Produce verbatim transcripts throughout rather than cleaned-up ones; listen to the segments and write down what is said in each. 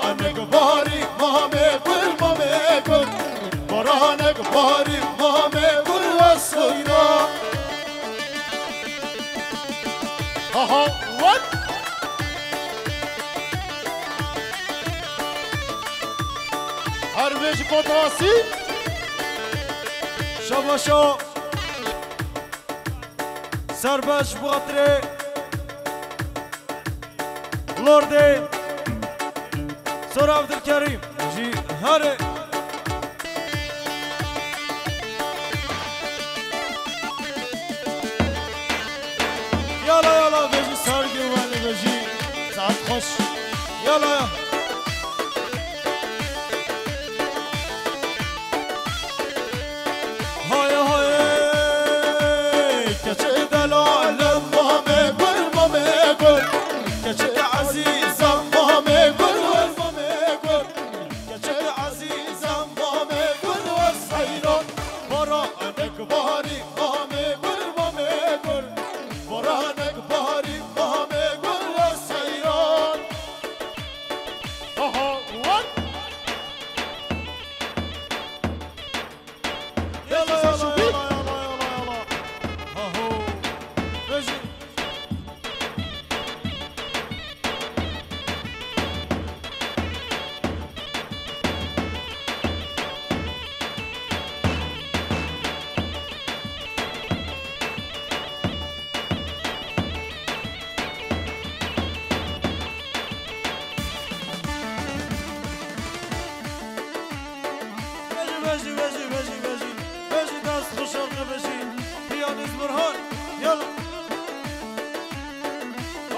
Anek barî mamê gur, mamê gur. Baranek barî mamê gur, wesayra. Aha, what? Her vê ji kota asî. Şabaşo. Serbeş bi xatirê Lordê Sor Abdülkerim jî herê. Yala, yala, vejî sergê wenê vejî. Saet xweş. Yala, ya. Haye, haye. Keçê delal, mamê gur, mamê gur. Keçê ezîz, mamê gur, mamê gur. Keçê ezîz, mamê gur, wes heyran. Baranek barî, mamê gur, mamê gur. Baranek barî, mamê gur, wes heyran. Aha, what? Yala, yala, yala, yala, yala, yala. Aho. Vejî. Vejî, vejî, vejî, vejî, vejî. Vejî dest xweşan vejî. Piyanîst Burhan. Yala.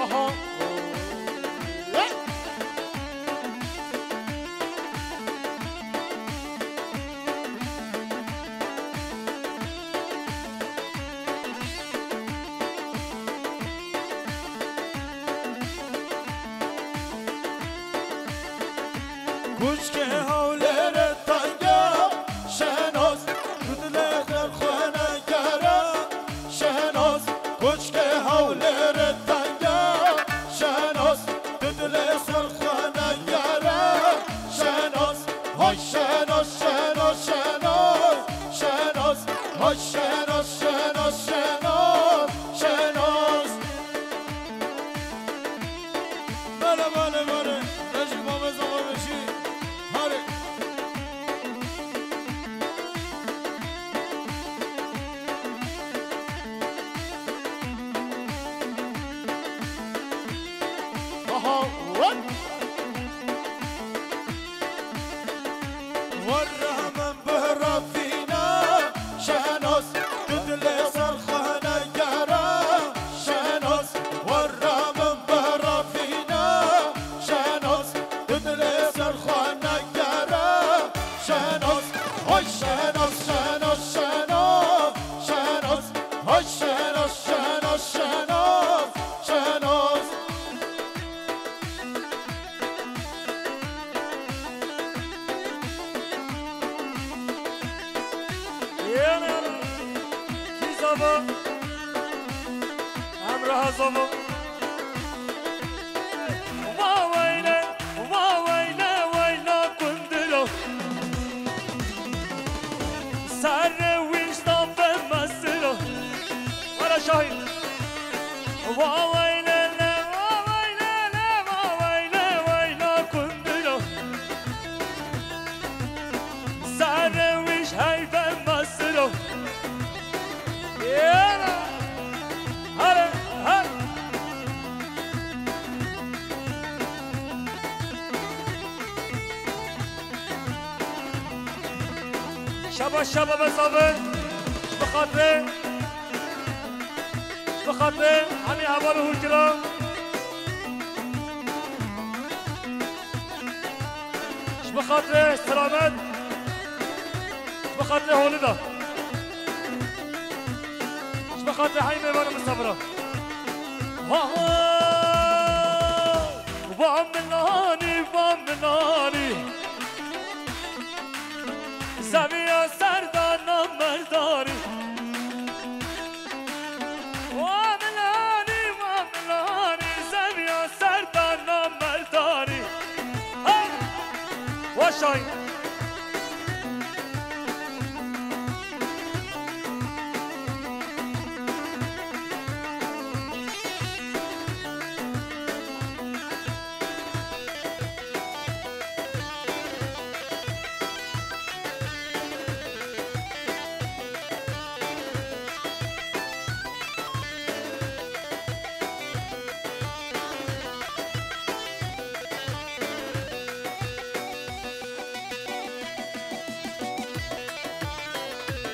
Aha. Kuçkê Hewlêrê tenge Şenos, tu dilê xelk xwe negere Şenos, kuçkê Hewlêrê tenge Şenos, tu dilê xelk xwe negere Şenos, hay Şenos, Şenos, Şenos, Şenos, hay Şenos, Şenos, Şenos, Şenos. Bele, bele, bele. Vejî, mamê zava vejî. Hare. Aha, what? Werre hemen bihra fîna, Şenos, tu dilê ser xwe negere, Şenos, werre hemen bihra fîna, Şenos, tu dilê ser xwe negere, Şenos, hay Şenos, Şenos, Şenos, Şenos, hay Şenos, Şenos, Şenos, Şenos. Yana, yana. Kî zava? Emrah zava. Wa weyle, wa weyle, weyla kundiro. Serre wîşta be mesiro. Wala Şahin. Wa weylele, wa weylele, wa weyle, weyla kundiro. Sare wîş heybe mesiro. Yera. Hare, hare. Şaba, şaba be sabe. Bi xatirê Ji bo xatirê hemî heval û hûrkira. Ji bo xatirê selamet. Ji bo xatirê holida. Ji bo xatirê hemî mêvanê misafira. Ha ha. Va minanî, va minanî. Zeviya serdana merdarî. Wa milanî, wa milanî, zeviya serdana merdarî. Hey! Şahin.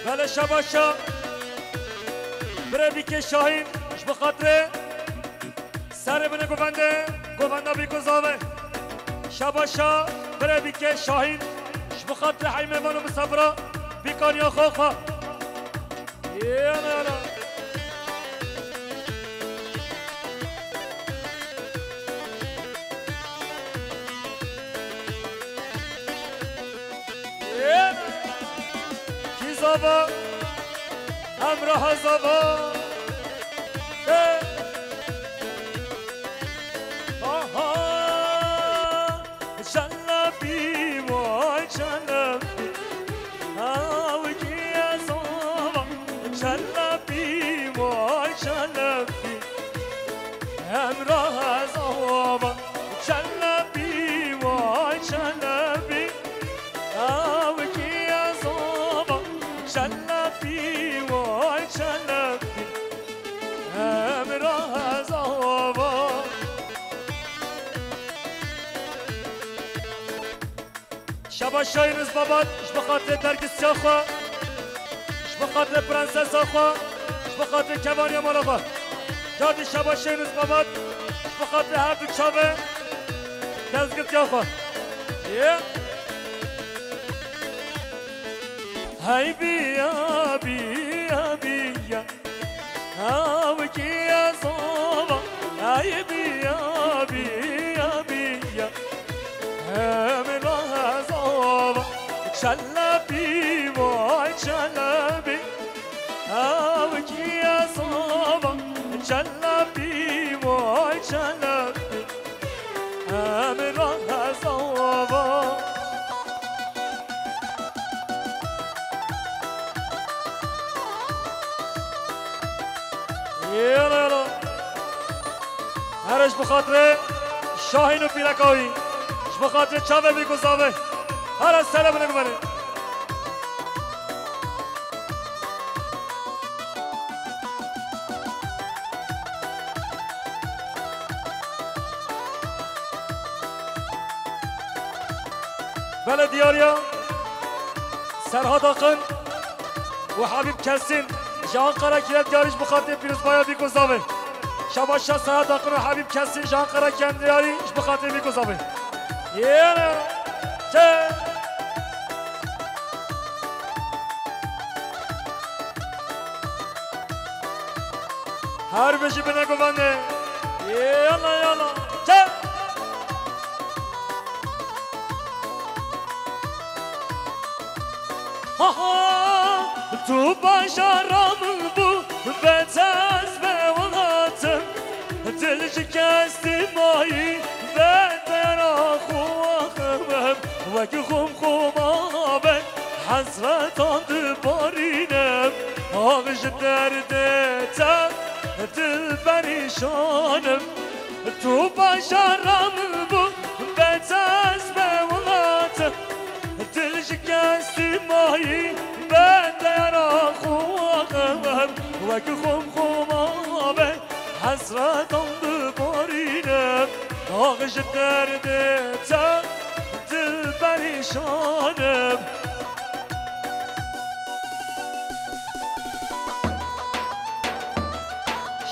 Belê şabaşa. Birê Bîkê Şahîn ji bo xatirê serê binê govendê, govenda Bîko Zave. Şabaşa birê Bîkê Şahîn ji bo xatirê hey mêvan û misafira Bîkaniya xwe xwe. Yala, yala. Yala. Kî zava? Emrah zava. Hey. Aha. Çelebî, vay çelebî. Ew kî ye zava? Çelebî, vay çelebî. Emrah zava. Çelebî, vay çelebî. Ew kî ye zava? Çelebî, vay çelebî. Emrah zava. Şabaşa Yunus Babat, ji bo xatirê dergisiya xwe, ji bo xatirê prensesa xwe, ji bo xatirê kevaniya mala xwe. Cardî şabaşa Yunus Babat, ji bo xatirê her du çavê dezgirtiya xwe. Yê. Hey biya, biya, biya. Ew kî ye zava? Ey biya, biya, biya. Emrah zava. Çelebî, vay çelebî. Ew kî ye zava? Çelebî, vay çelebî. Emrah zava. Yala, yala. Here ji bo xatirê Şahîn û pîreka wî. Ji bo xatirê çavê Bîko Zave. Here sere bine gumene. Belediya Serhat Akın û Habîb Kesîn ji Ankara kire diyarî ji bo xatirê pîrozbaya Bîko Zave. Şabaşa Serhat Akın û Habîb Kesîn ji Ankara kire diyarî ji bo xatirê Bîko Zave. Yene. Çe. Her bijî bine govende. Yala, yala. Çe. Ha ha, tu bajara min bû, be te ez be welatim. Dil ji kes dimayî, be te ra xwe axivim. Wek xum xuma be, hesretan dibarînim. Ax ji derdê te, dil perîşanim. Tu bajara min bû, be te ez be welatim. Dil ji kes dimayî, be te ra xwe axivim. Wek xum xuma be, hesretan dibarînim. Ax ji derdê te, dil perîşanim.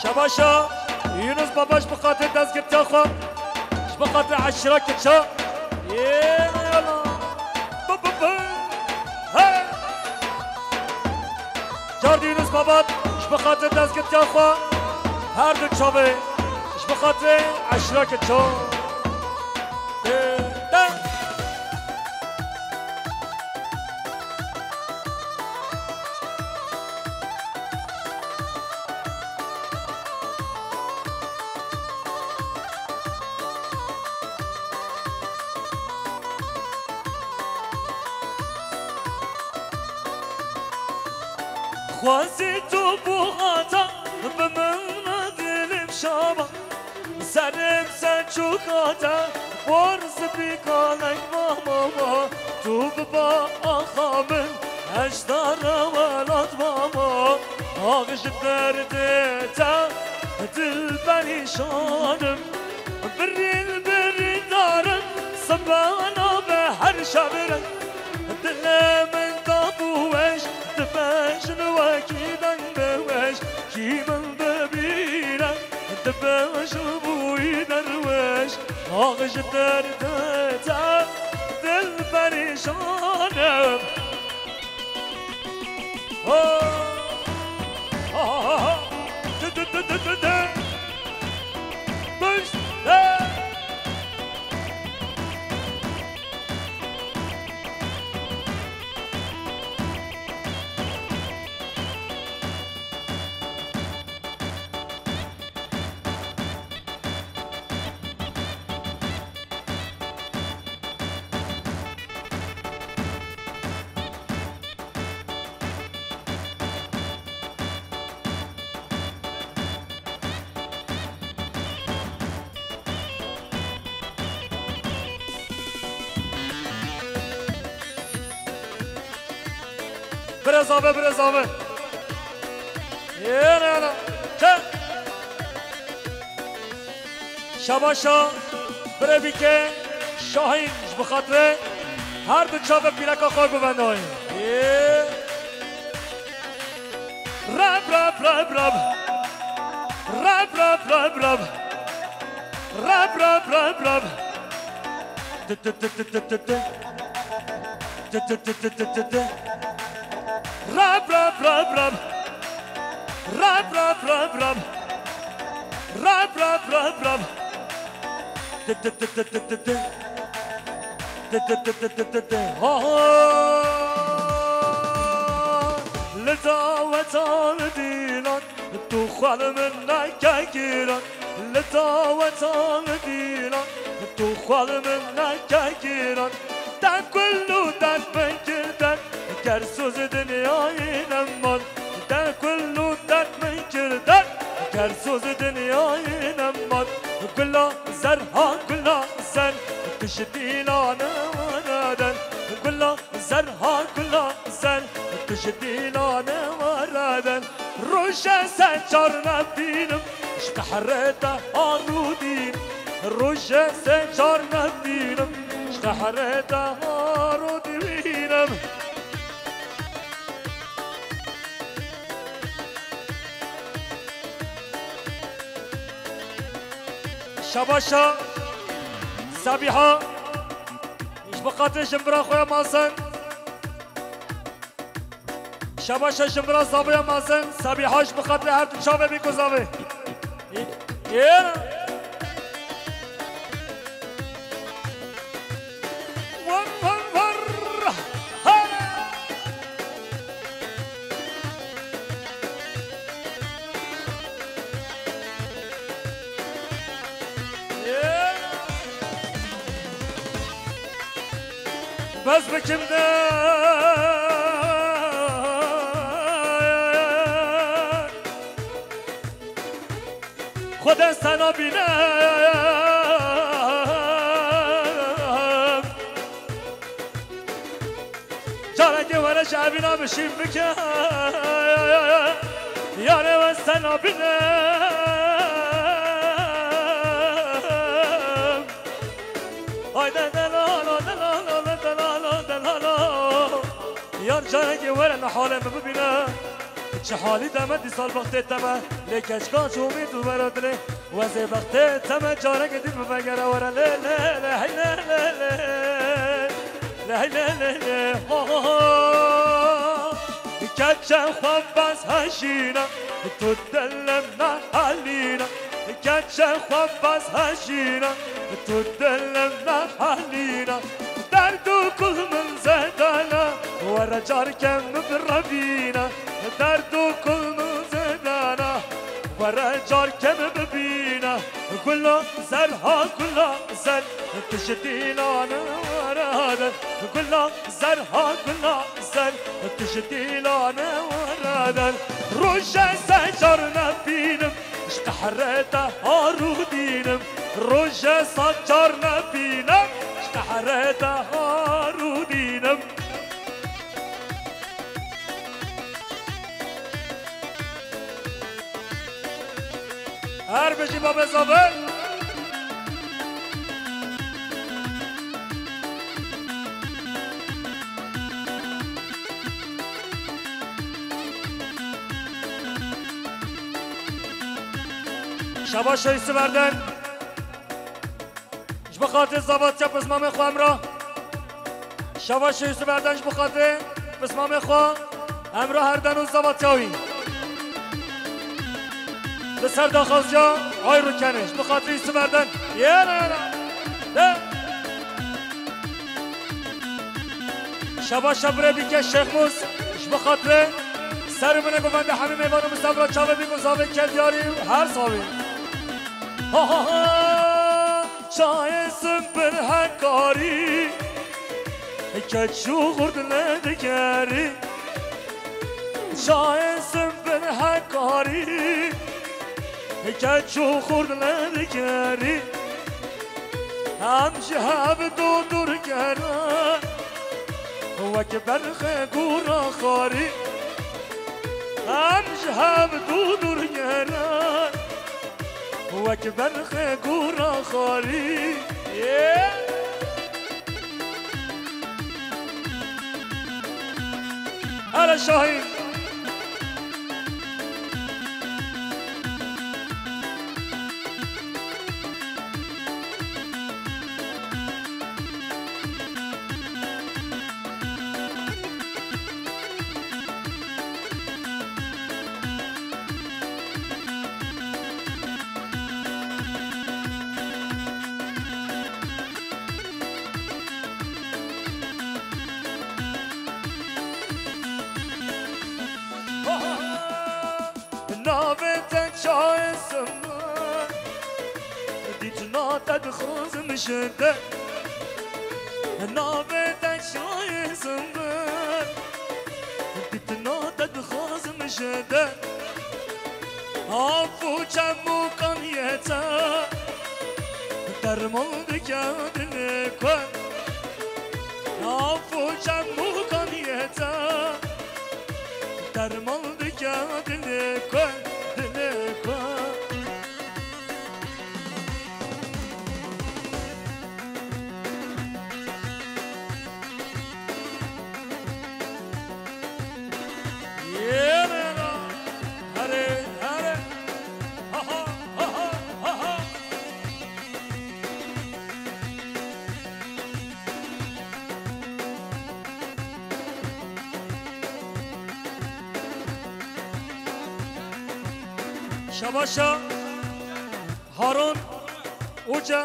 Şabaşa Yunus Baba ji bo xatirê dezgirtiya xwe, ji bo xatirê eşîra Kiça. Yê yala. Bu, bu, bu. Hey! Cardî Yunus Baba ji bo xatirê dezgirtiya xwe, her du çavê ji bo xatirê eşîra Kiça. Tê, tê. Wazî tu bû hata, bi min dilê şaba. Serê bi ser çûka te, por spî kalek mama ma. Tu biba axa min, heşdara welat mama. Ax ji derdê te, dil perîşan im. Birîn birîndar im, sibana be her şevre. Dilê min dabû weş, dibêjin wekî deng bi weş. Kî min bibîne, dibêjin bûyî derweş. Ax ji derdê te, dil perîşan im. Ha! Ha, ha, ha, ha. Dü, dü, dü, dü, dü, dü. Beş, dört. Birêz ave, birêz ave. Yene, yene. Çe. Şabaşa birê bîke Şahîn ji bi xatirê her du çavê pîreka xwe bibendayê. Yê. Rap, rap, rap, rap. Rap, rap, rap, rap. Rap, rap, rap, rap. Tı, tı, tı, tı, tı, tı, tı. Tı, tı, tı, tı, tı, tı, tı. Rap, rap, rap, rap. Rap, rap, rap, rap. Rap, rap, rap, rap. Tı, tı, tı, tı, tı, tı, tı. Tı, tı, tı, tı, tı, tı, tı. Ha, ha. Li dawetan dîlan. Tu xwe li min neke giran, li dawetan dîlan. Tu xwe li min neke giran, te kul û derd min kir derd, ger soz dinyayê neman. Te kul û derd min kir derd, ger soz dinyayê neman. Gula zer ha gula zer, tu ji dîlan were der. Gula zer ha gula zer, tu ji dîlanê were der. Roje se car nebînim, ji qehrê te arûdî. Roje se car nebînim, ji qehrê te arûdî bînim. Şabaşa Sabiha. Ji bi xatirê jimbira xwe ya mezin. Şabaşa jimbira zavê ya mezin. Sabîha ji bi xatirê her du çavê bî ku zavê. Ê, ê. War, war, war. Hale. Bes bikim de Xwedê sena bîne. Carekê were ji evîna bişîn bike. Yarê we sena bîne. Hayde delalo, delalo, delalo, delalo. Yar carekê were nihalê min bibîne. Çi halî de me dîsal bextê te me. Lê keçka çomî tu were dilê. Wezê bextê te me carekê din bivegere were. Lê, lê, lê, hey, lê, lê, lê. Lê, hey, lê, lê, lê. Ho, ho, ho. Keçe xwe bes hejîne. Tu dilê me helîne. Keçe xwe bes hejîne, tu dilê me helîne. Derd û kul min zêde ne, were carke min birevîne. Derd û kul min zêde ne, were carke min bibîne. Gula zer ha gula zer, tu ji dîlanê were der. Gula zer ha gula der, tu ji dîlane were der. Roje se car nebînim, ji qehre te harûdînim. Roje se car nebînim, ji qehre te harûdînim. Her bijî babê Zafer. Şabaş Yusuf Erden. Ji bo xatirê zavatya pismamê xwe Emrah. Şabaş Yusuf Erden ji bo xatirê pismamê xwe Emrah Erden û zavatya wî. Li ser daxwaziya Ay Rûkenê ji bo xatirê Yusuf Erden. Yere yere. De. Şabaş Şabrê Bîke Şêxmûs ji bo xatirê ser û binê govendê hemî mêvan û misafira çavê bîk û zavê Keldiyarî û her zavê. Ha ha ha. Çayê simpir hekarî, keç û xurt nedikerî. Çayê simpir hekarî, keç û xurt nedikerî. Em ji hev dû dûr kere, wek berxê gûra xarî. Em ji hev dû dûr kere, wek berxê gûra xarî. Yê! Hele Şahîn! Navê te çayê simbir, dîtina te dixwazim ji te. Navê te çayê simbir, dîtina te dixwazim ji te. Av û çem û kaniyê te derman dike dilê ku. Av û çem û kaniyê te derman dike dilê ku, dilê ku. Yê re ra, here, here. Ha ha, ha ha, ha ha. Şabaşa Harun Uca.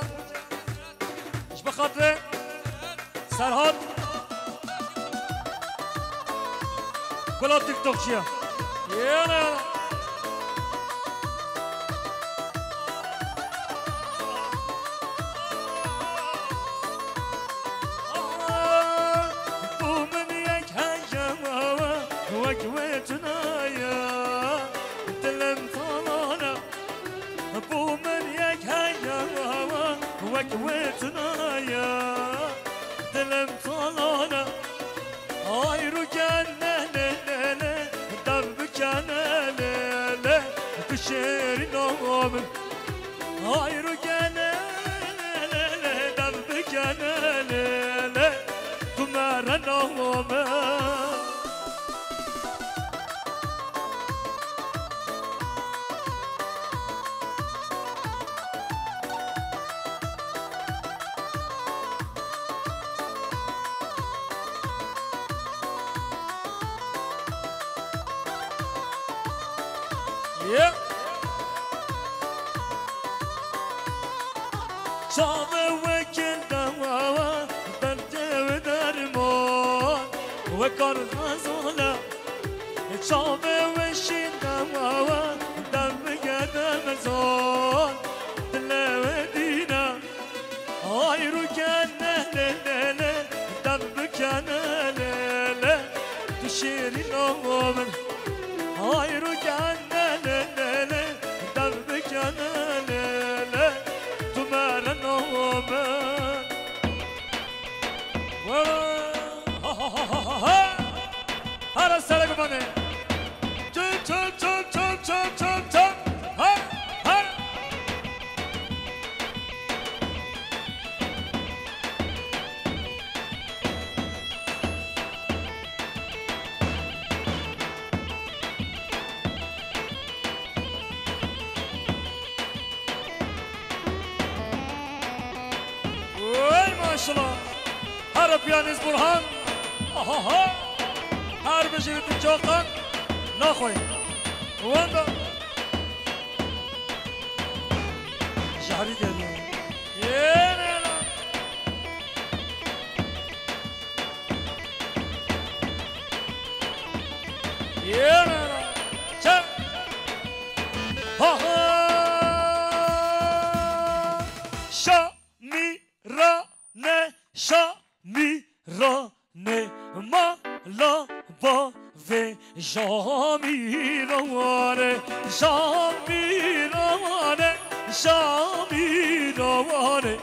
Ji bo xatirê Serhat. Gula TikTokçiya. Yene. Bû min yek heye wek wê tune ye, dilim talan e. Bû min yek heye wek wê tune ye, dilim talan e. Ay rûken ne ne ne ne, dev bikene lê lê, tu şêrîna min. Ay rûken ne ne ne ne, dev bikene lê lê, tu merena min. Ye. Çavê wekî dewa, derdê wê derman, wekar xezala. Çavê wê şîn dewa, dem bike demezan, dilê wê dîne. Ay rûken ne ne ne ne, dem bikene lê lê, min. Hayru kene lê lê lê, dev bikene lê lê, tu mere nabin. Were, ha, ha, ha, ha, ha, ha. Hara sere gubanê. Çöp, çöp, çöp, çöp, çöp, çöp, çöp. Har, har. Wey maşallah. Her piyanîst Burhan. Aha ha. Her bijî wî tu coqan. Naxwe. Wenda. Jehrî geliyor. Yêne la. Yêne la. Çe. Ha ha. Şa. Mîrane, şa mîrane, mala bavê. Şa mîrane, şa mîrane, şa mîrane,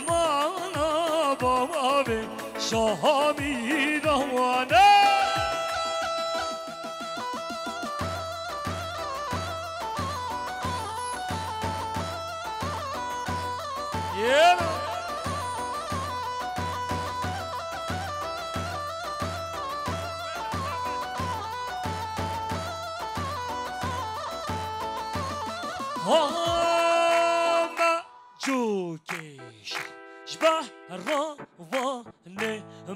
mala bavê. Şa mîrane. Yêna. Ha me cûkê şa ji behra wanê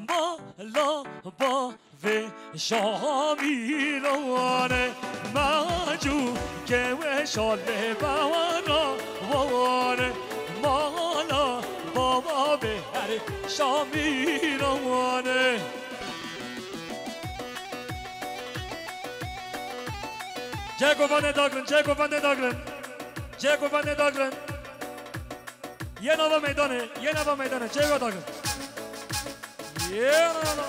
mala ba vê. Şa mîrane, me cûkê wê şa lê be wana wane, mala baba bê herê şa mîrane. Cê govanê dagrin, cê govanê dagrin. Cê govanê dagrin. Yên ava meydanê, yên ava meydanê, cê gova dagrin. Yêna la.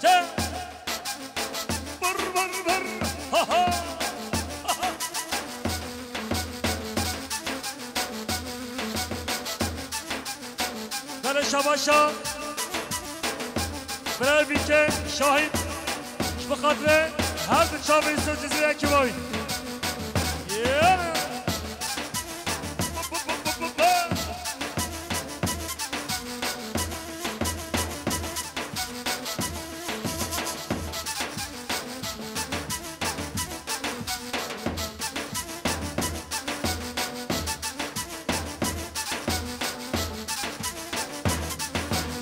Çe. Vır, vır, vır. Ha, ha. Ha, ha. Belê şabaşa. Birer bîke Şahîn. Ji bi xatirê her du çavê Yusuf Cizîrê ekî wayî. Yêna.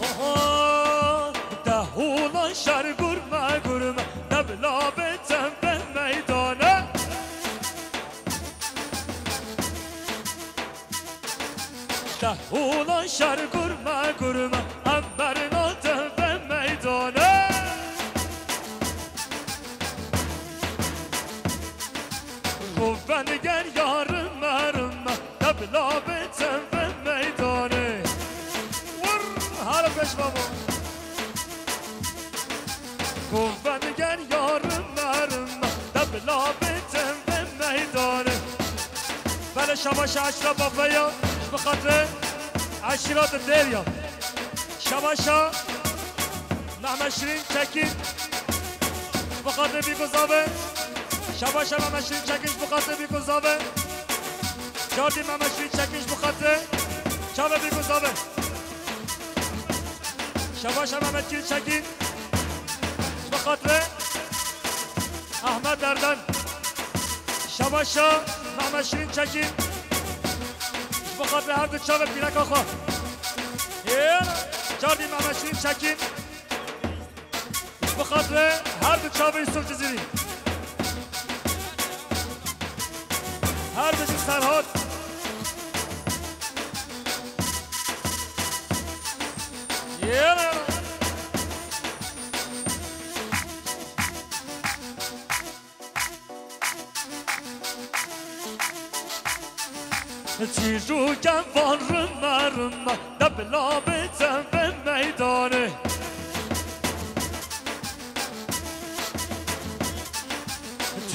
Oho, dehûlan şer gurme gurme, debla bê çembê meydane. Dehûlan şer gurme gurme, em bernatin vê meydane. Ku vengeriya rime rime, tebla bê çembê meydane. Wur, hala pêş babo. Ku vengeriya rime rime, tebla bê çembê meydane. Belê şabaşa eşra bafeya, ji bi xatirê eşîra di dêr ya. Şabaşa Mehmet Şirin Çekin, ji bi xatirê Bîko Zave. Şabaşa Mehmet Şirin Çekin, ji bi xatirê Bîko Zave. Cardî Mehmet Şirin Çekin, ji bi xatirê çavê Bîko Zave. Şabaşa Mehmet Şirin Çekin, ji bi xatirê Ahmet Erden. Şabaşa Mehmet Şirin Çekin, ji bi xatirê her du çavê pîreka xwe. Yê, cardî Mehmet Şirin Çekin, ji bi xatirê her du çavê Yusuf Cizîrî. Her bijî Serhat. Yê. Çîrokên van rime rime, debla bê çembê meydanê.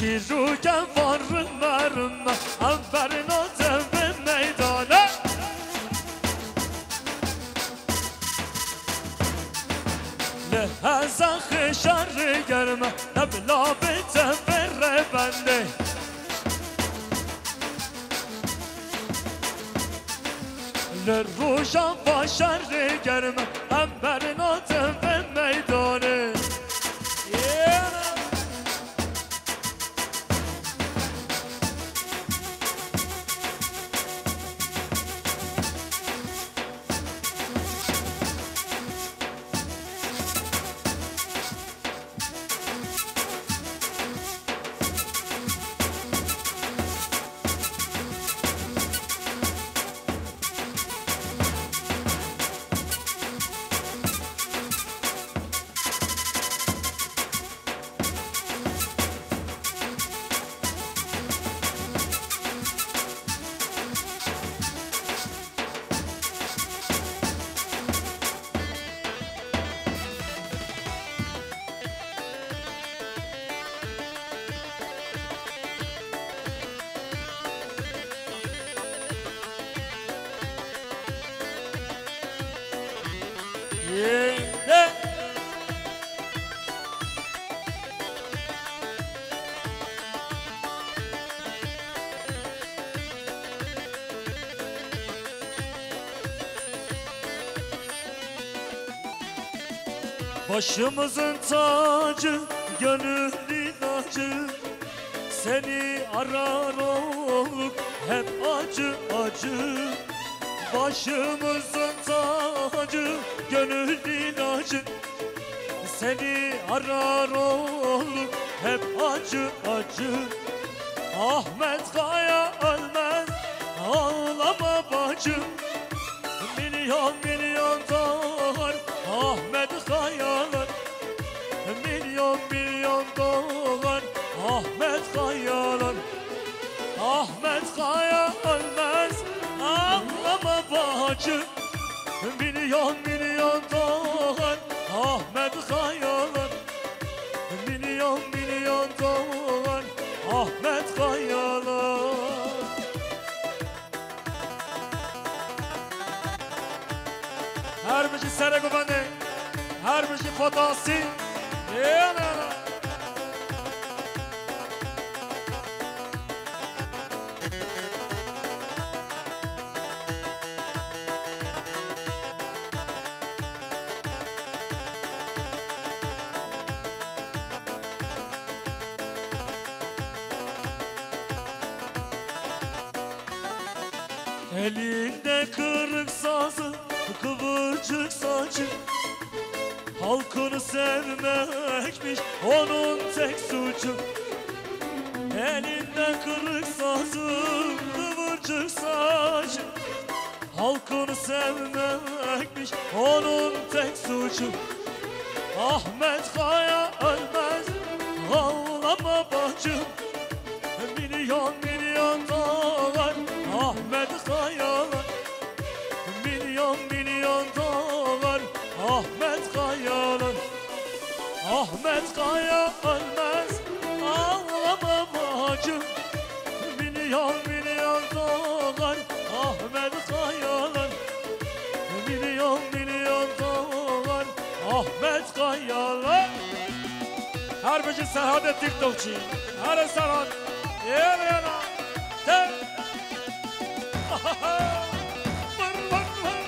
Dîroke van rime rime em bernatin vê meydane. Li hezexê şerê germe ne bila bête vê rêbendê. Li roja va şerê germe em bernatin vê meydanê. Başımızın tacı, gönül ilacı, seni arar olduk hep acı acı. Başımızın tacı, gönül ilacı, seni arar olduk hep acı acı. Ahmet Kaya ölmez, ağlama bacım. Milyon milyon doğar Ahmet Kayalar. Milyon milyon doğar Ahmet Kayalar. Ahmet Kaya ölmez, ağlama bacım. Milyon milyon doğar Ahmet Kayalar. Milyon milyon doğar Ahmet Kayalar. Her bijî serê govendê, her bijî Fotosî. Ê, ê, ê. Elinde kırık sazı, kıvırcık saçı. Halkını sevmekmiş onun tek suçu. Elinde kırık sazı, kıvırcık saçı. Halkını sevmekmiş onun tek suçu. Ahmet Kaya ölmez, ağlama bacım. Milyon milyon doğar Ahmet Kayalar. Milyon milyon doğar Ahmet Kayalar. Ahmet Kaya ölmez, ağlama bacım. Milyon milyon doğar Ahmet Kayalar. Milyon milyon doğar Ahmet Kayalar. Her bijî Serhatê TikTokçî. Here Serhat. Ê, ê, ê. Te. Vır, vır, vır.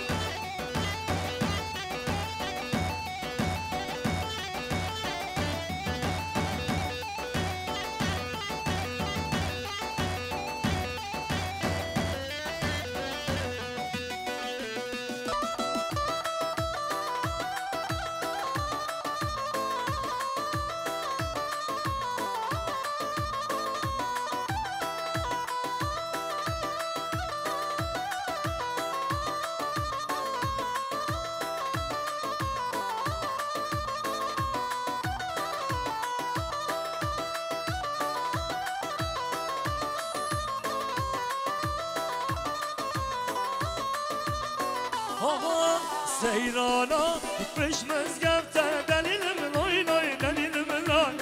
Aha, seyrana, pişt mizgefte, delîlim loy loy, delîlim lay.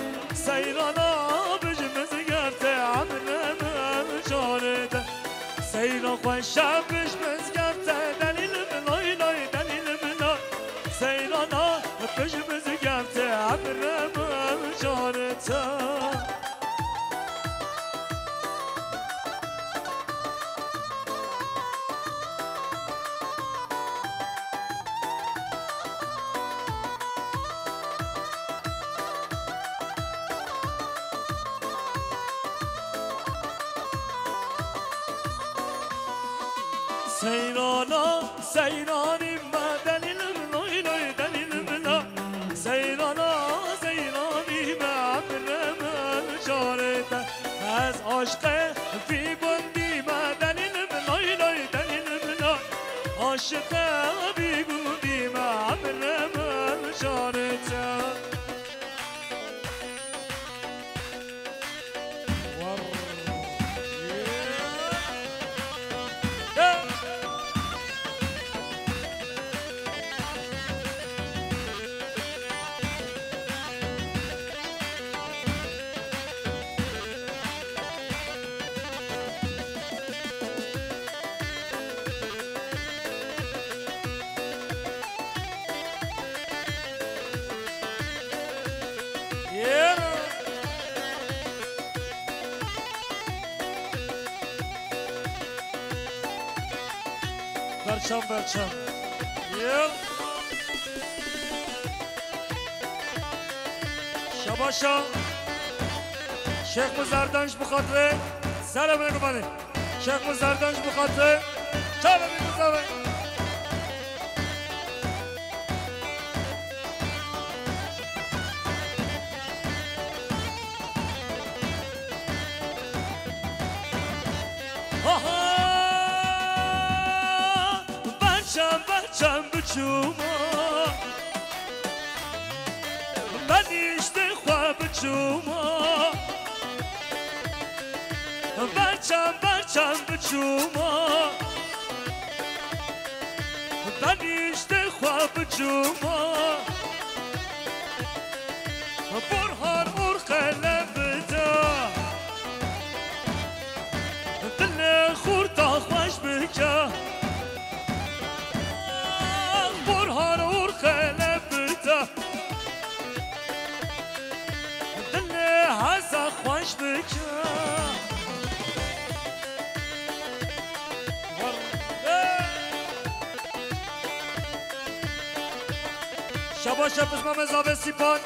Seyrana, pişt mizgefte. Xweşe pişt mizgefte delîl min, lay lay delîl min lay. Seyrana pişt mizgefte emre min carê te. Seyrana, seyranî me delîl min, loy loy delîl min la. Seyrana, seyranî me emre min carê te. Ez aşqê vî gundî me delîl min, loy loy delîl min la. Aşiqê vî gundî me emre min carê te. Berçam, berçam. Yıl. Şabaşa. Şêx Muzerdan ji bo xatirê. Selamünaleyküm. Şêx Muzerdan ji bo xatirê. Çavê min Muzerdan. Ha ha, berçem, berçem biçûma. Ben işte xwe biçûma. Berçem, berçem biçûma. Ben işte xwe biçûma. Burhan û qelem bida. Dilê xurta xweş bike. Burhan û qelem bida. Dilê heza xweş bike. Şabaş e pişma me zavê Sîpan.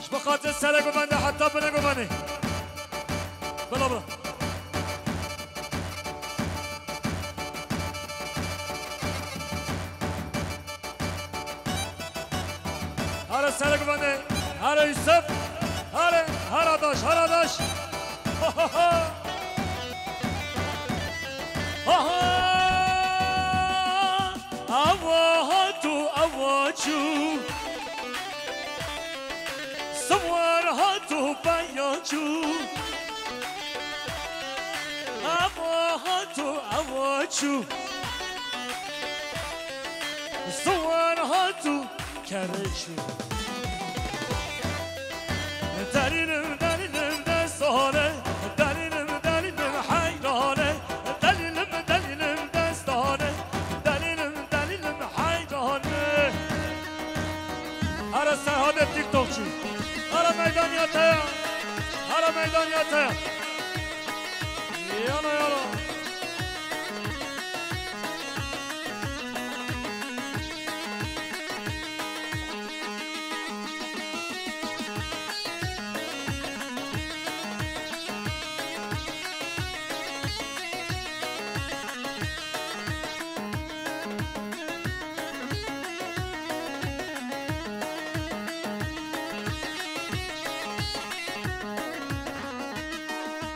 Ji bo xatir sere gumende heta bine gumene. Bila bila. Here sere gumende. Here Yusuf. Here, here daş, here daş. Ha ha ha. Ha ha. Awa hatu, awa çû. Siwar hatu, peya çû. Awa hatu, awa çû. Siwar hatu, kerê çû. Delîlim, delîlim, destane. Delîlim, delîlim, heyrane. Delîlim, delîlim, destane. Delîlim, delîlim, heyrane. Here Serhadê TikTokçî. Here meydan ya te ya. Here meydan ya te ya. Yala yala.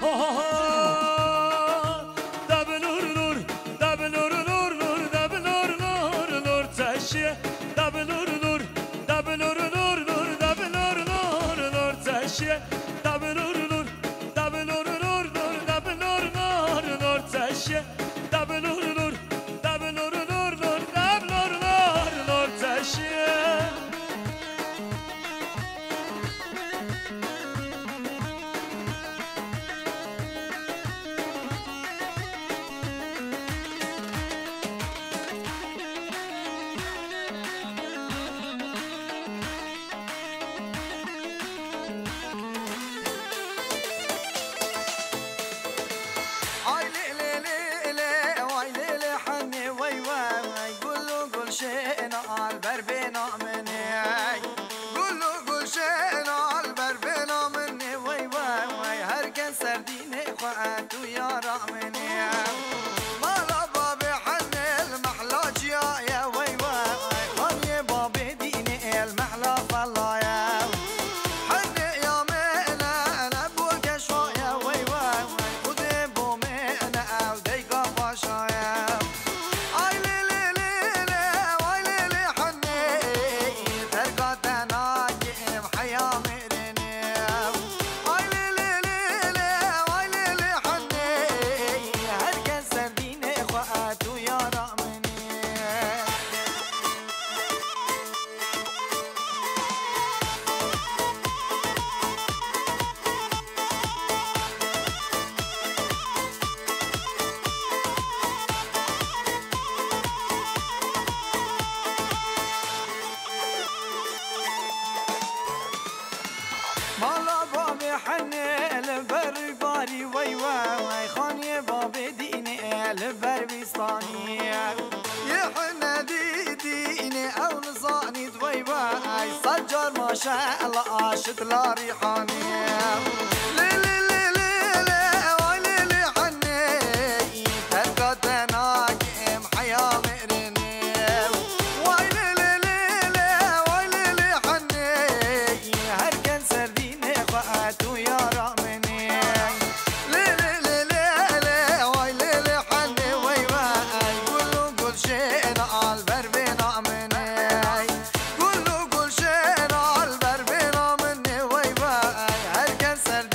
Ha ha ha. Debilur lur, debilur lur lur, debilur lur lur teşiye. Debilur lur, debilur lur lur, debilur lur lur teşiye. Debilur lur, debilur lur lur, debilur lur lur teşiye. Debilur lur, debilur lur lur, debilur lur lur teşiye. Sed car maşe'la aşit la rîhanê. Lê, lê, lê, lê, lê, vay lê, lê, henê. Terka te nakim heya mêrê. Vay lê lê lê lê, vay lê lê henê. Her kes ser dînê xwe, tu yara min î. Lê lê lê lê lê, vay lê lê henê, wey wey. Gul û gulşên al ber bêna min î. Gul û gulşên al ber bêna min î, wey wey. Her kes ser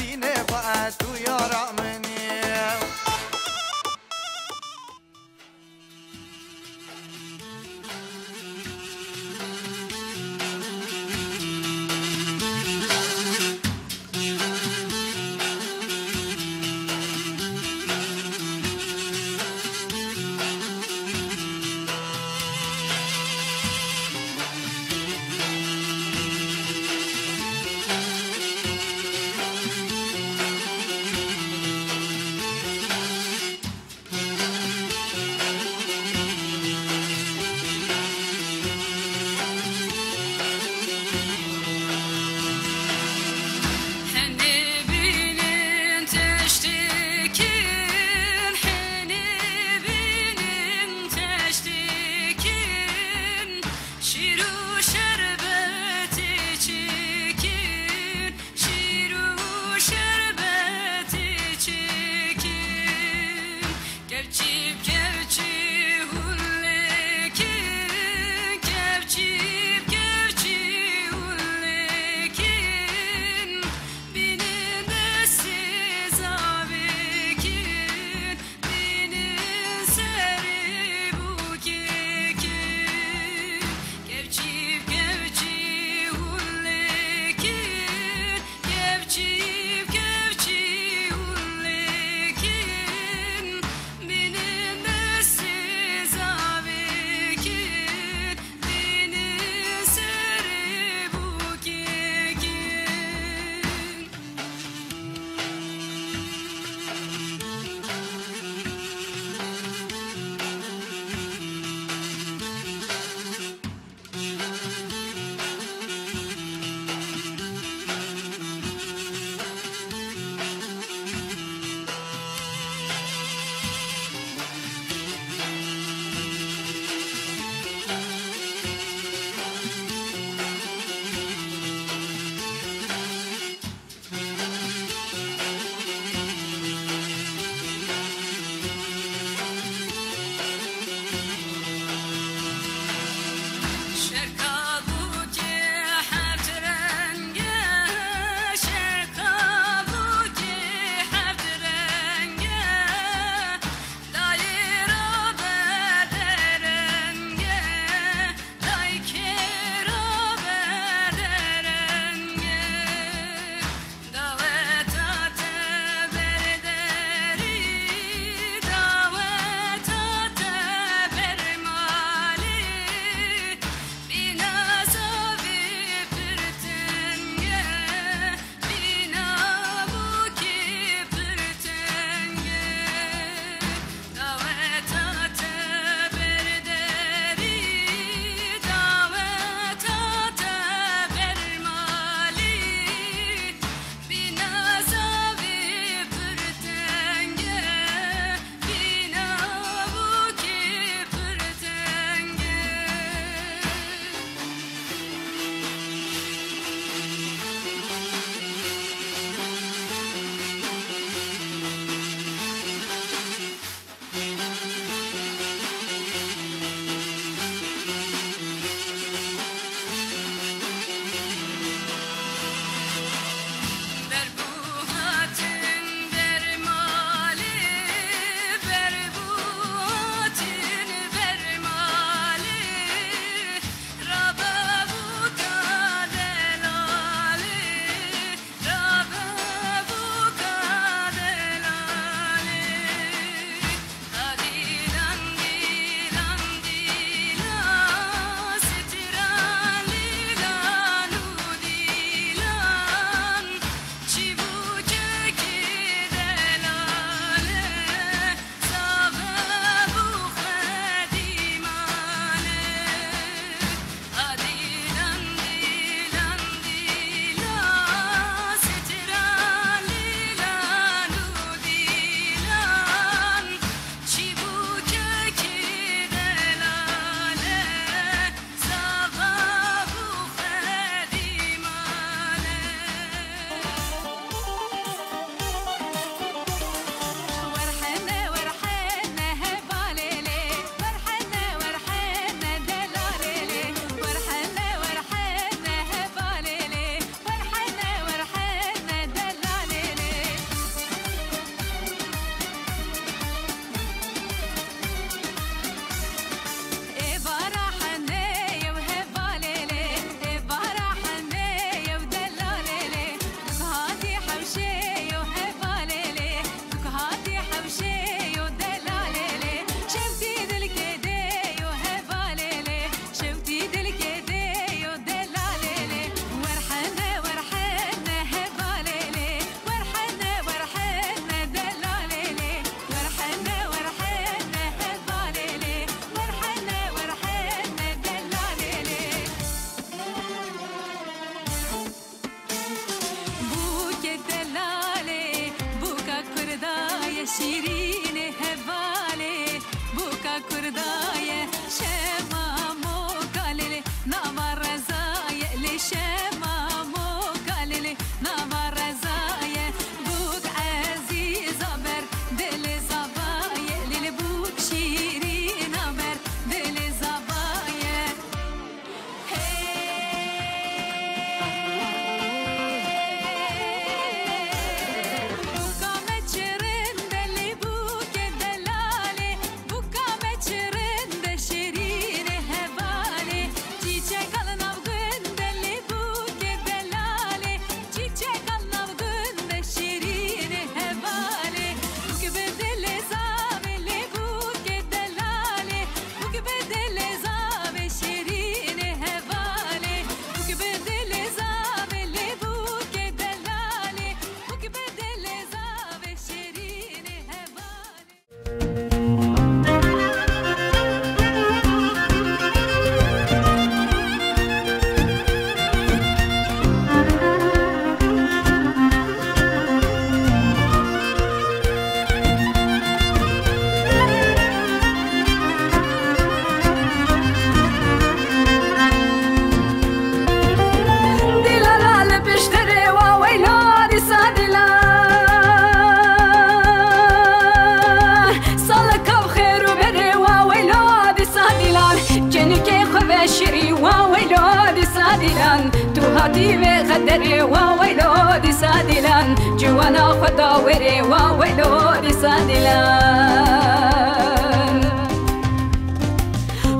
Tu hatî vê qederê wa weylo dîsa dîlan, ciwana xwe da wêrê wa weylo dîsa dîlan.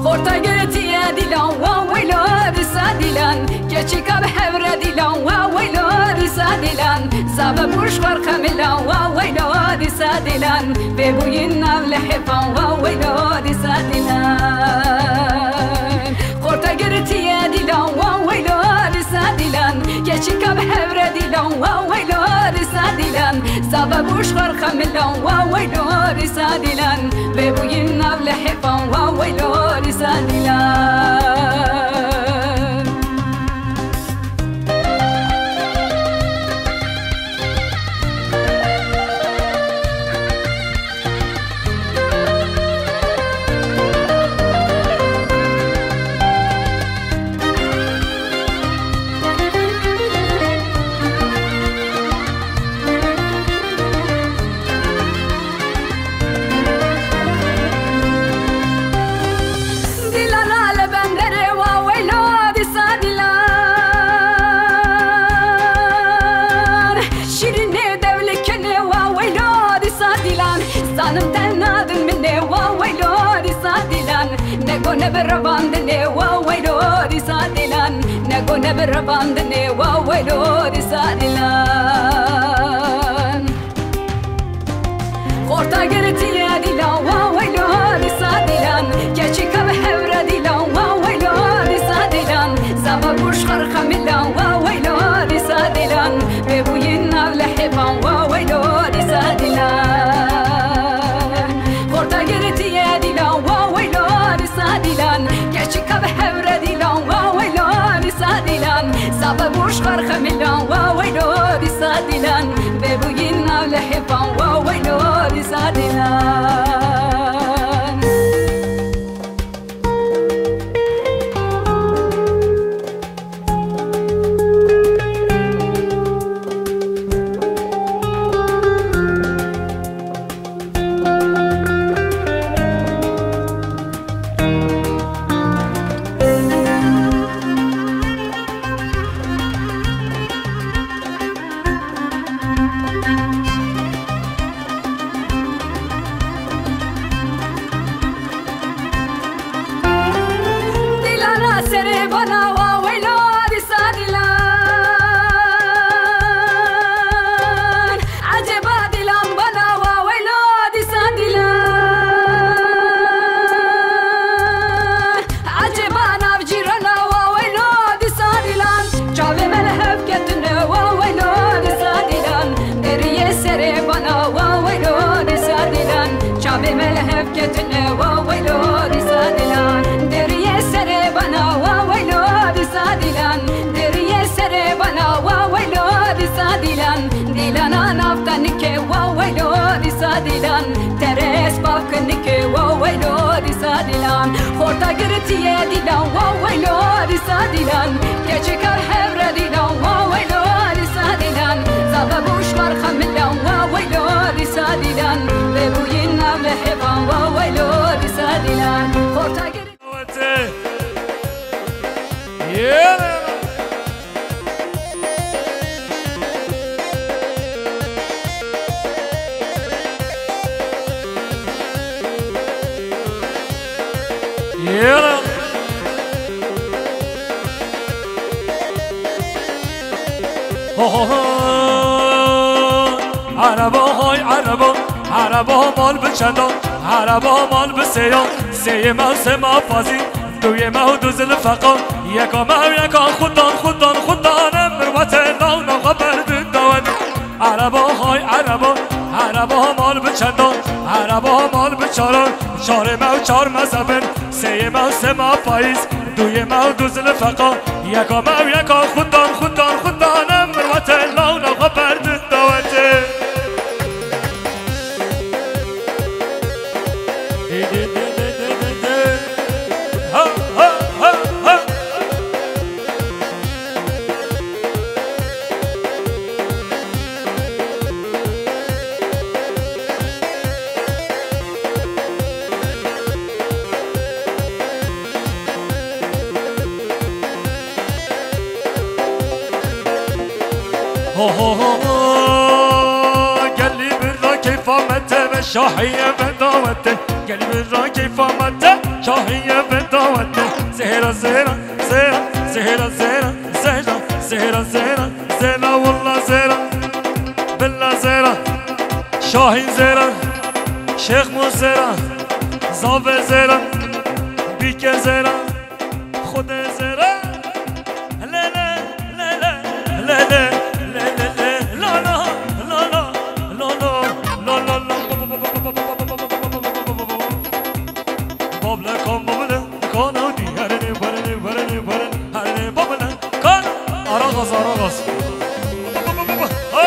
Xorta girtiye dîlan wa weylo dîsa dîlan, keçika bi hevre dîlan wa weylo dîsa dîlan, zave bûş xwer xemilan wa weylo dîsa dîlan, vê bûyîn nav lehêfan wa weylo dîsa dîlan. Xorta girtiye dîlan wa weylo dîsa dîlan, keçika bi hevre dîlan wa weylo dîsa dîlan, zave bûş xwer xemilan wa weylo dîsa dîlan, vê bûyîn nav lehêfan wa weylo dîsa dîlan. Dîlana li benderê wa weylo dîsa dîlan. Şîrînê dewlikinê wa weylo dîsa dîlan. Zanim te nadin minê wa weylo dîsa dîlan. Nego nebirevandinê wa weylo dîsa dîlan. Nego nebirevandinê wa weylo dîsa dîlan. Xorta girtiye dîlan wa weylo dîsa dîlan, keçika bi hevre dîlan wa weylo dîsa dîlan, zava bûş xerxemilan wa weylo dîsa dîlan, vê bûyîn nav lehêfan wa weylo dîsa dîlan. Xorta girtiye dîlan wa weylo dîsa dîlan, keçika bi hevre dîlan wa weylo dîsa dîlan, zava bûş xerxemilan wa weylo dîsa dîlan. Vê bûyîn nav lehêfan wa weylo dîsa dîlan. Dîlana serê bana wa weylo dîsa dîlan. Ecêba dîlan bana wa weylo dîsa dîlan. Ecêba nav cîrana wa weylo dîsa dîlan. Çavê me li hev ketine wa weylo dîsa dîlan. Deriyê serê bana wa weylo dîsa dîlan. Çavê me li hev ketine wa weylo dîsa dîlan. Deriyê serê bana wa weylo dîsa dîlan. Deriyê serê bana wa weylo dîsa dîlan. Dîlana nav tenike wa weylo dîsa dîlan. Teres bav kinike wa weylo dîsa dîlan. Xorta girtiye dîlan wa weylo dîsa dîlan. Keçika hevre dîlan wa weylo dîsa dîlan. Zava bûş xerxemilan wa weylo dîsa dîlan. Vê bûyîn nav lehêfan wa weylo dîsa dîlan. Xorta gir- Ho, ho, ho. Ereba hay ereba, ereba mal bi çenda, ereba mal bi sêya, sêyê me û sê me pazî, duyê me û du zilfeqa, yeka me û yeka xudan, xudan, xudan, em mirwetê lawna xwe berdin dawet. Ereba hay ereba, ereba mal bi çenda, ereba mal bi çara, çarê me û çar mezhebin, sêyê me û sê me payîz, duyê me û du zilfeqa, yeka me û yeka xudan, xudan, xudan, em mirwetê lawna xwe berdin dawetê. Ha, ha, ha, ha. Ho ho ho ho. Gelî bira keyfa me te ve şahiye ve dawete. Gelî bira keyfa me te şahiye ve dawete. Zehra zehra zehra zehra zehra zehra zehra zehra zehra walla zehra billa zehra şahin zehra şêx mo zehra zave zehra bîke zehra. Xwedê zêre. Le, le, le, le, le, le, le, le, le, la, la, la, la, la, la, la, la, la. Bable kan, bable kan, hadi, hadi, hadi, hadi, hadi, bable kan. Ara gaz, ara gaz. Ha!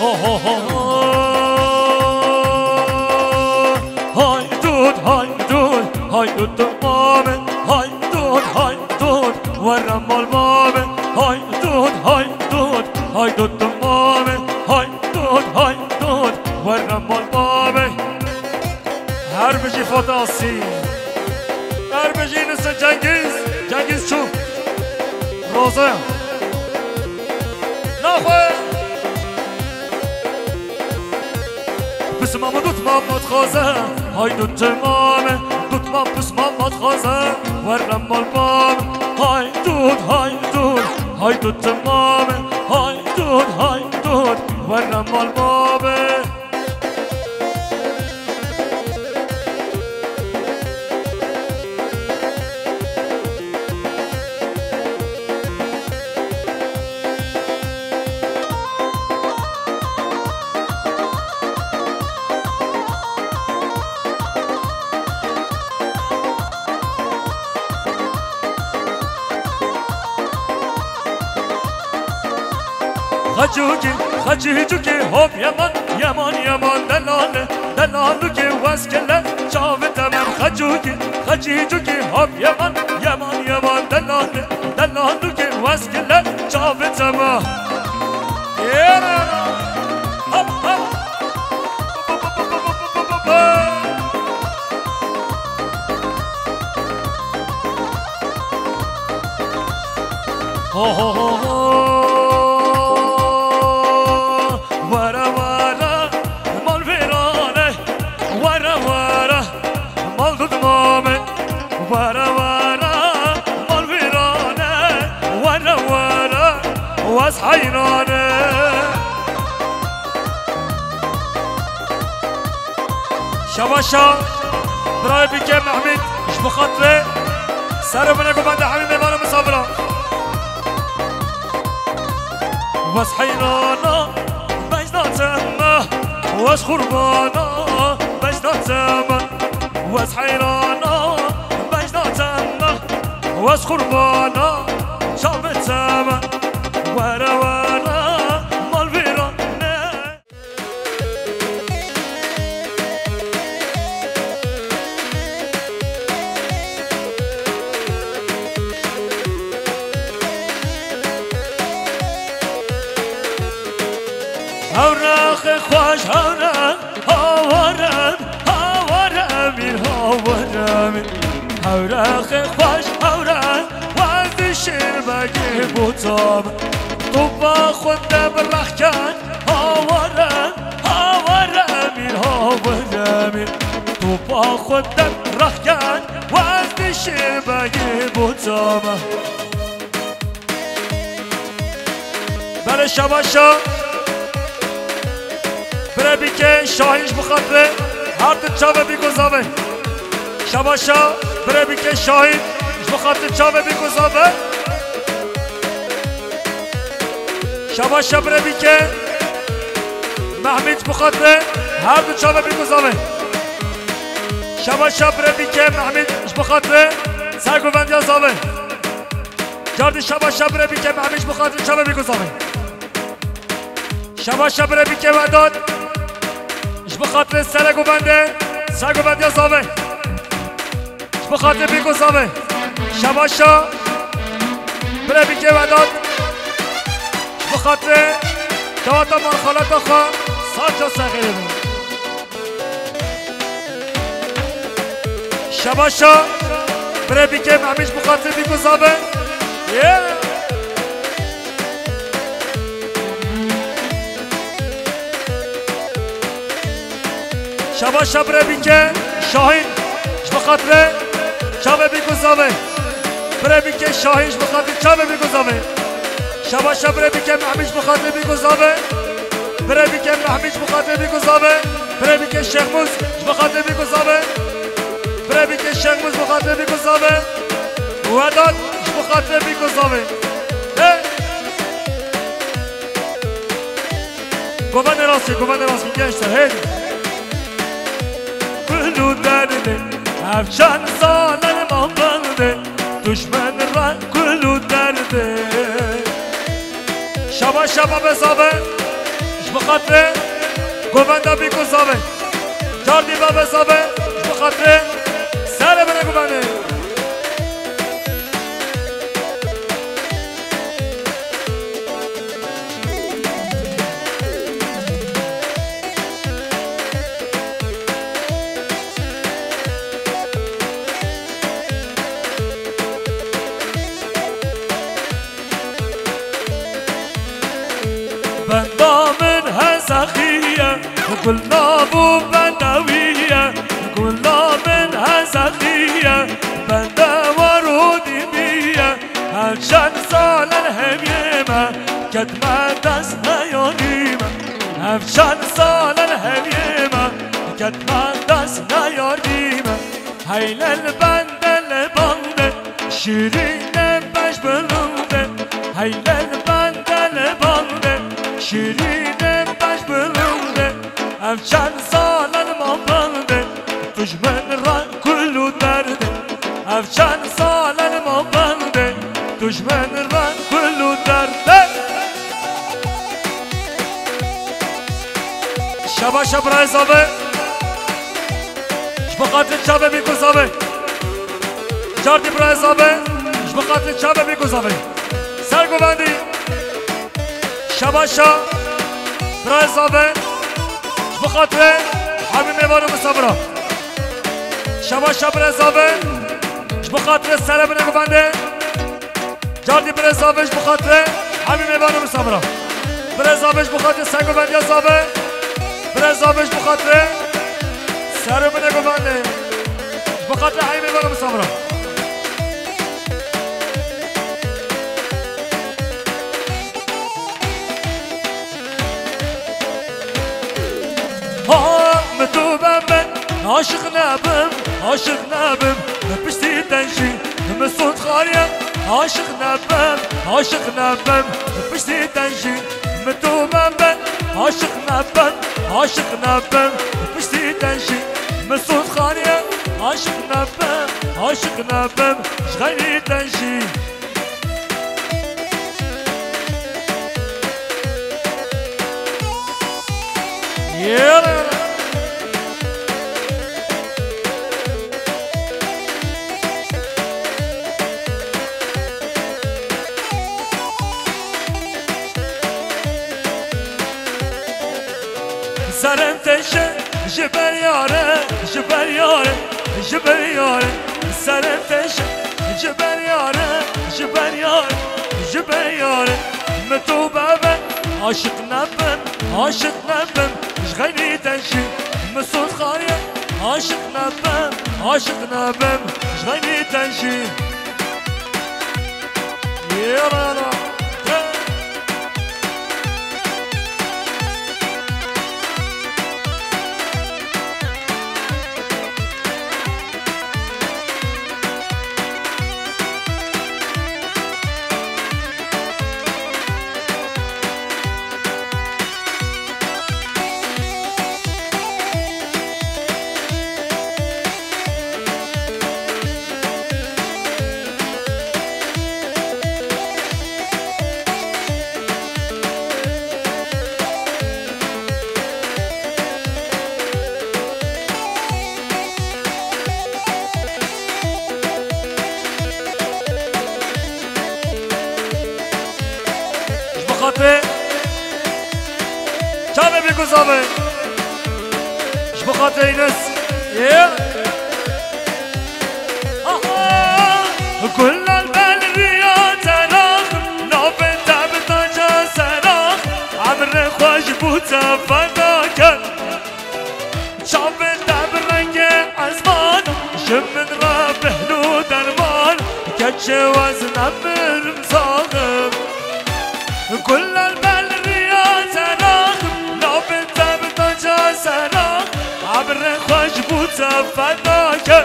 Ho, ho, ho, ho. Haydut, haydut, haydut mame. Haydut, haydut, werre mal mame. Haydut, haydut, haydut mame. Haydut, haydut, werre mal mame. Her bijî Fatih Asî. Her bijî Nusret Cengiz. Cengiz çû. Roze. Naxwe. Pismam û dutmam mat xaze. Haydut timame. Dutmam pismam mat xaze. Werre mal bab. Haydut, haydut. Haydut timame. Haydut, haydut. Werre mal babe. Xecûkî, xecîcûkî, hop yeman, yeman, yeman, delale, delalûkî, weskile, çavite min, xecûkî, xecîcûkî, hop yeman, yeman, yeman, delale, delalûkî, weskile, çavite min. Yere, hop, hop. Ho, ho, ho, ho. Were, were, mal vêrane. Were, were, mal dudmame. Were, were, mal vêrane. Were, were, wez heyrane. Şabaşa birayê bîke Mehmîd ji bo xatirê ser û binê ku bende hemî mêvan û misafira. Wez heyrana bejna te me, wez xurbana bejna te me, wez heyrana bejna te me, wez xurbana çavê te me. Were were mal vîrane. Hewraxê xweş hewre, hawarem, hawarem, îr hawarem. Hewraxê xweş hewre, wezî şêrbegê botam. Topa xwe de bi rex ket, hawarem, hawarem, îr hawarem. Topa xwe de bi rex ket, wezî şêrbegê botam. Belê şabaşa. Bire bîke Şahîn ji bo xatirê her di çavê bîko zave. Şabaşa bire bîke Şahîn ji bo xatirê çavê bîko zave. Şabaşa bire bîke Mehmîd ji bo xatirê her di çavê bîko zave. Şabaşa bire bîke Mehmîd ji bo xatirê ser govendiya zave. Cardî şabaşa bire bîke Mehmîd ji bo xatirê çavê bîko zave. Şabaşa bire bîke Wedat ji bo xatirê sere govende Sergovendiya Zavê. Ji bo xatirê Bîko Zavê. Şebaşa. Birê Bîkê Vedat. Ji bo xatirê daweta malxaleta xwe. Sar ca ser xêrê be. Şebaşa. Birê Bîkê Mehmî ji bo xatirê Bîko Zavê. Yeah. Şebaşa birê Bîkê Şahîn ji bo xatirê çavê Bîko Zavê. Birê Bîkê Şahîn ji bo xatirê çavê Bîko Zavê. Şebaşa birê Bîkê Mehmî ji bo xatirê Bîko Zavê. Birê Bîkê Mehmî ji bo xatirê Bîko Zavê. Birê Bîkê Şêxmûs ji bo xatirê Bîko Zavê. Birê Bîkê Şêxmûs ji bo xatirê Bîko Zavê. Wedat ji bo xatirê Bîko Zavê. Hey! Govende rastî, govende rastî, gençler, heydi. Kul û derdê, ev çend sal e ma bende, duşmen re kul û derdê. Şaba, şaba be Zavê, ji bo xatirê govenda Bîko Zavê. Cardî babe Zavê, ji bo xatirê serê bine govendê. Benda min hezexî ye, gulnav û bendewî ye. Gula min hezexî ye, bende war û dînî ye. Ev çend sal e hemiyê me, ketme dest neyarî me. Ev çend sal e hemiyê me, ketme dest neyarî me. Heylel bende li bande, şîrîne beş bilinde. Heylel bende li bande, şîrîne beş bilinde. Ev çend sal e ma bende, tu ji min re kul û derdê. Ev çend sal e ma bende, tu ji min re kul û derdê. Şaba şa birayê Zavê. Ji bo xatirê çavê Bîko Zavê. Cardî birayê Zavê. Ji bo xatirê çavê Bîko Zavê. Sergovendî. Şaba şa. Birayê Zavê. Ji bo xatirê hemî mêvan û misafira. Şaba şa birayê Zavê. Ji bo xatirê serê bine govendê. Cardî birê Zavê ji bo xatirê hemî mêvan û misafira. Birê Zavê ji bo xatirê sergovendiya Zavê. Birê Zavê ji bo xatirê serê bine govendê. Ji bo xatirê hemî mêvan û misafira. Ha, mi tu bem ben, aşiq nebim, aşiq nebim, mi piştî te jî, mi sond xariye, aşiq nebim, aşiq nebim, mi piştî te jî, mi tu bem ben, aşiq nebim, aşiq nebim, mi piştî te jî, mi sond xariye, aşiq nebim, aşiq nebim, ji xeyrî te jî. Serem teşe ji ber yare, ji ber yare, ji ber yare. Serem teşe ji ber yare, ji ber yare, ji ber yare. Mi tu bebe aşiq nebim, aşiq nebim, ji xeyrî te jî. Mi sond xariye, aşiq nebim, aşiq nebim, ji xeyrî te jî. Yala, yala. Fatih Yunus. Yeah. Aha. Gulal bel riya terax, navê te bi taca serax, emrê xwe ji bo te feda kir. Çavê te bi rengê ezman, ji min re bêhn û derman, keçê wezin em mirim saxim. Gulal bel riya terax, navê te bi taca serax, emrê xwe ji bo te feda kir.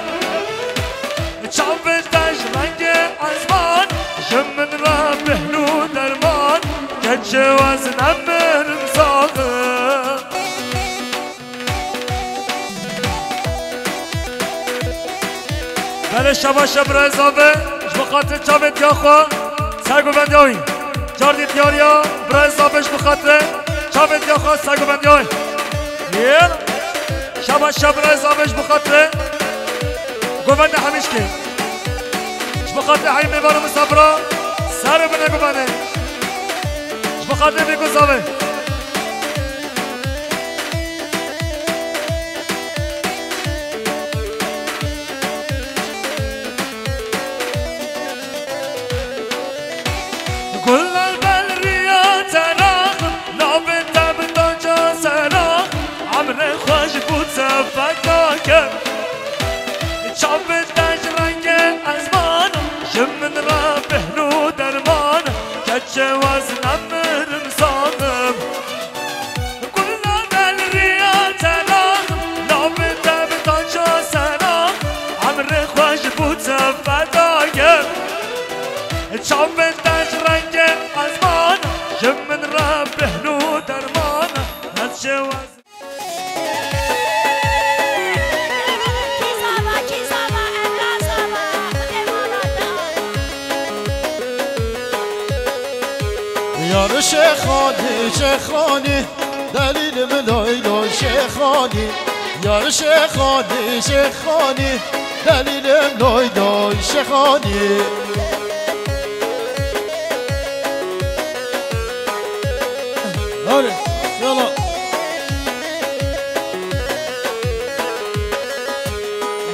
Çavê te ji rengê ezman, ji min re bêhn û derman, keçê wezin em mirim saxim. Belê şabaş e birayê Zabe, ji bo xatirê çavê diya xwe, ser govendiya wî. Cardî diyariya birayê Zabe ji bo xatirê çavê diya xwe, ser govendiya wî. Yê. Şabaş e birayê Zabe ji bo xatirê govendê Hemîşkê. Ji bo xatirê heyî mêvar û misafira, ser û binê govendê. Ji bo xatirê vê ku Zabe. Gulal bel riya terax, navê te bi taca serax, emrê xwe ji bo te feda kir. Çavê te ji rengê ezman, ji min re bêhn û derman, keçê wezin em mirim saxim. Gulal bel riya terax, navê te bi taca serax, emrê xwe ji bo te feda kir. Çavê te ji rengê ezman, ji min re bêhn û derman, ez şêwaz. Kî zava, kî zava, Evra zava, Xwedê mala te. Yar Şêxanî, Şêxanî, delîlim loy loy Şêxanî. Yar Şêxanî, Şêxanî, delîlim loy loy Şêxanî. Hadi, yala.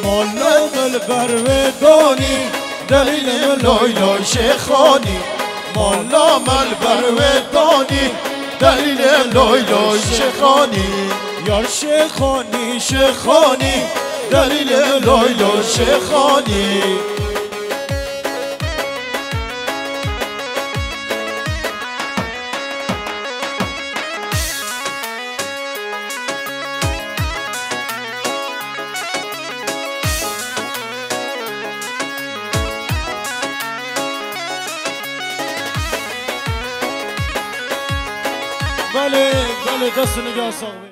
Molla me li ber wê danî, delîlê min loy loy Şêxanî. Molla me li ber wê danî, delîlê min loy loy Şêxanî. Yar Şêxanî, Şêxanî, delîlê min loy loy Şêxanî. Belê, belê, dest û nigeh sax be.